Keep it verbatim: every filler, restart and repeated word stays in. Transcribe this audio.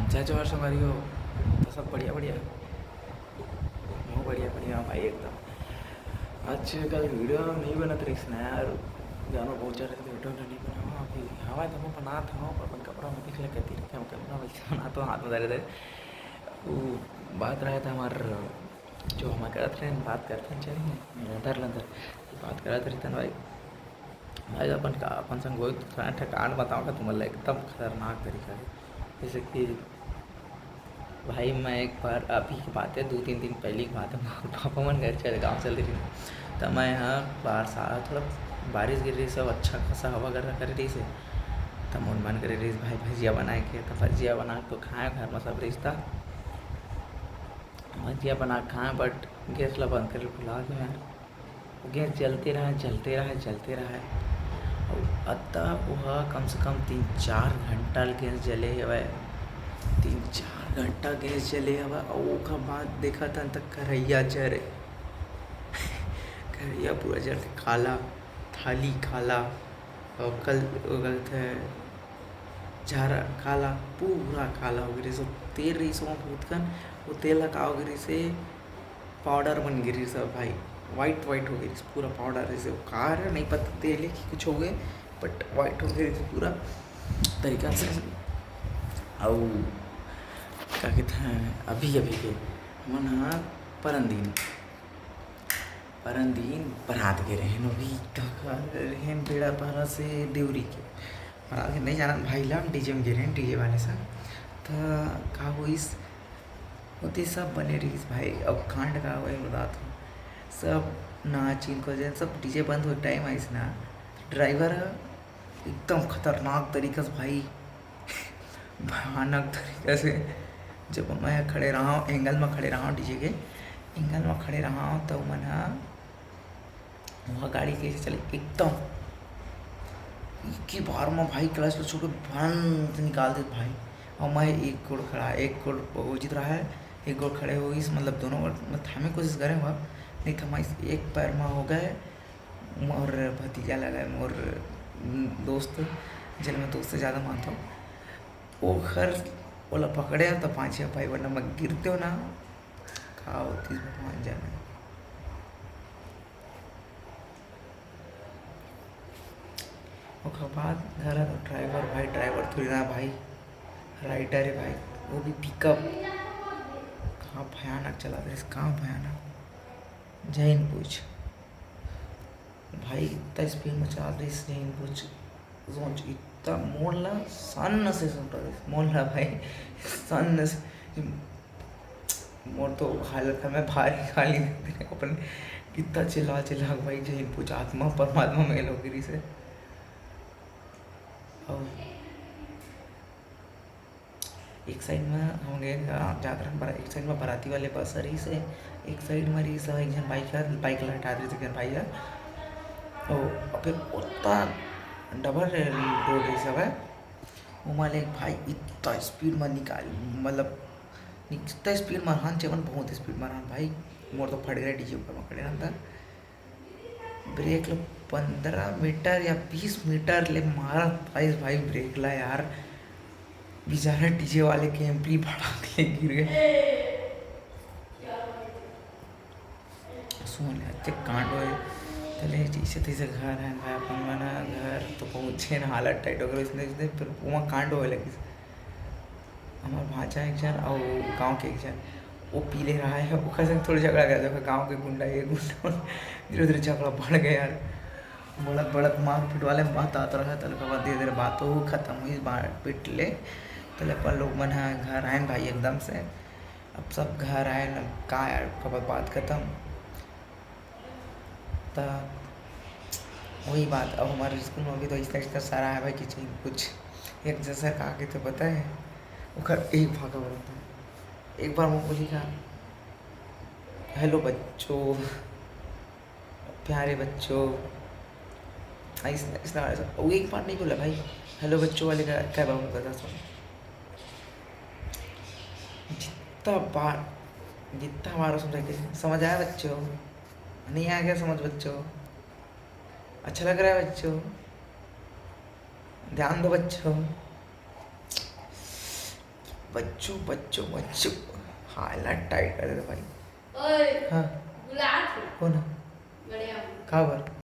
जय जोहार संगवारी हो, तो सब बढ़िया बढ़िया? बहुत बढ़िया बढ़िया भाई एकदम। आज कल वीडियो नहीं बनत रहिस ना यार, जानो बहुत ज़्यादा वीडियो नहीं बनावा। अभी हवा तो मैं बनात हूँ, अपन कपड़ा में दिख लगे तीन हम कैमरा में बनात हूँ, हाथ में धरे धरे। वो बात रहा था हमार, जो हम करत रहे, बात करते हैं, चलिए लंदर लंदर बात करत रहितन भाई। भाई अपन का, अपन संग होई तो थोड़ा ठा कांड बताऊंगा तुमन ला, एकदम खतरनाक तरीका है। जैसे कि भाई, मैं एक बार अभी की बात है, दो तीन दिन पहले की बात है, पापा मन घर चले, गाँव चले रहिन। त मैं ह बरसात, थोड़ा बारिश गिर रहिस, सब अच्छा खासा हवा गर्रा करे रहिस। त मोर मन करे रहिस भाई भजिया बनाए के, त भजिया बना के तो खाए, घर में सब रहिस। त भजिया बना के खाए, बट गैस ला बंद करे भुला गए यार। गैस जलते रहे, जलते रहे, जलते रहे। अउ अत्ता ओहा कम से कम तीन चार घंटा ले गैस जले हवय। तीन चार घंटा गैस जले हवय, अउ ओकर बाद देखत हन त करैया जरे। करैया पूरा जर के काला, थाली काला, अउ कल, ओ गलत है, झारा काला, पूरा काला हो गिरिस। तेल रहिस ओमा बहुत कन, वो तेल ला का हो गिरिस हे, पाउडर बन गिरिस हे भाई, वाइट वाइट हो गिरिस, पूरा पाउडर रहिस हे। वो का हरे, नहीं पता तेल है कि कुछ हो गए, बट वाइट हो गिरिस पूरा तरीका से। अउ का कहते हैं, अभी अभी के हमन ह परन दिन, परन दिन बरात गे रहेन, अभी का, का रहेन, बेड़ा पारा से देवरी के बरात गे, नहीं जानत भाई ला, हम डीजे में गे रहेन, डीजे वाले से। त का होइस, ओती सब बने रहिस भाई। अब कांड का होए बतात हूँ, सब नाचिन को जन, सब डीजे बंद हो टाइम आइस ना, ड्राइवर ह एकदम खतरनाक तरीका से भाई, भयानक तरीका से, जब मैं खड़े रहा, एंगल में खड़े रहा डीजे के, एंगल में खड़े रहा, तो मन ह वहाँ गाड़ी कैसे चले एकदम एक ही बार में भाई क्लच ला छोड़ के भन से निकाल देत भाई। और मैं एक गोड़ खड़ा, एक गोड़ वो जित रहा है, एक गोड़ खड़े हो इस, मतलब दोनों गोड़ मैं थामे कोशिश करे हुआ, नहीं थमा इस एक पैर में हो गए। मोर भतीजा लगा है, मोर दोस्त, जेल में दोस्त से ज़्यादा मानता हूँ, वो घर ओला पकड़े तो पाँच छः भाई, वरना मैं गिरते हो ना, का होती भगवान जाने। ओकर बाद घर आ तो ड्राइवर भाई, ड्राइवर थोड़ी ना भाई, राइडर है भाई, वो भी पिकअप। कहाँ भयानक चला रहे, कहाँ भयानक। जय हिंद पूछ भाई, इतना स्पीड में चला रहे, जय हिंद पूछ। सोच, इतना मोर ला सन्न से सुन रहे, मोर ला भाई सन्न से, मोर तो हालत है, मैं भारी खाली अपन कितना चिल्ला चिल्ला के भाई, जय हिंद पूछ, आत्मा परमात्मा मेल हो गिरी से। और एक साइड में हम गए गा-, जात रहन बरा-, एक साइड में बाराती वाले बस रहिस हे, एक साइड में रहिस हे एक झन बाइक हर, बाइक ला हटा देते एक झन भाई हर। ओ, फिर ओतना डबल रोड रहिस हवय, ओमा ले एक भाई इतना स्पीड में निकाल, मतलब इतना स्पीड में रहन, चेवन बहुत स्पीड में रहन भाई, मोर तो फट गए डीजे ऊपर में खड़े रहन था। ब्रेक लो पंद्रह मीटर या बीस मीटर ले मारत आइस भाई ब्रेक ला यार। बेचारा डीजे वाले के एम्पली भड़ाक ले गिर गए। सुन ले, अच्छे कांड होए। तले जैसे तैसे घर है भाई, अपन मन ह घर तो पहुँचे ना, हालत टाइट हो गए, इसने, इसने फिर वहाँ कांड होए लगिस। हमार भांचा एक झन अउ गाँव के एक झन, वो पीले रहा है, ओकर संग थोड़ा झगड़ा कर, देखो गाँव के गुंडा, ये गुंडा, धीरे धीरे झगड़ा बढ़ गया यार। बढ़त बढ़त मारपीट वाले में बात आत रहा, तले ओकर बाद धीरे धीरे बात हो खत्म हुई मारपीट ले। तले अपन लोग मन ह घर आयन भाई एकदम से, अब सब घर आयन, अब का यार, ओकर बाद बात खत्म। त वही बात, अब हमारे स्कूल में अभी तो इतना इतना सारा है भाई कि चाहिए कुछ एक जैसा का के तो पता है, ओकर एक भागा बोलता है। एक बार वो बोली का, "हेलो बच्चों, प्यारे बच्चों", ऐसा, ऐसा, ऐसा। वो एक बार नहीं बोला भाई, "हेलो बच्चों" वाले का क्या बाबू पता सुन। जितना बार, जितना बार समझा के, "समझ आया बच्चों? नहीं आ गया समझ बच्चों? अच्छा लग रहा है बच्चों? ध्यान दो बच्चों।" बच्चू, बच्चू, बच्चू। हाँ, ला टाइट कर दे भाई। ओए, हाँ। बुलात हे। कौन है? गड़िया। काबर?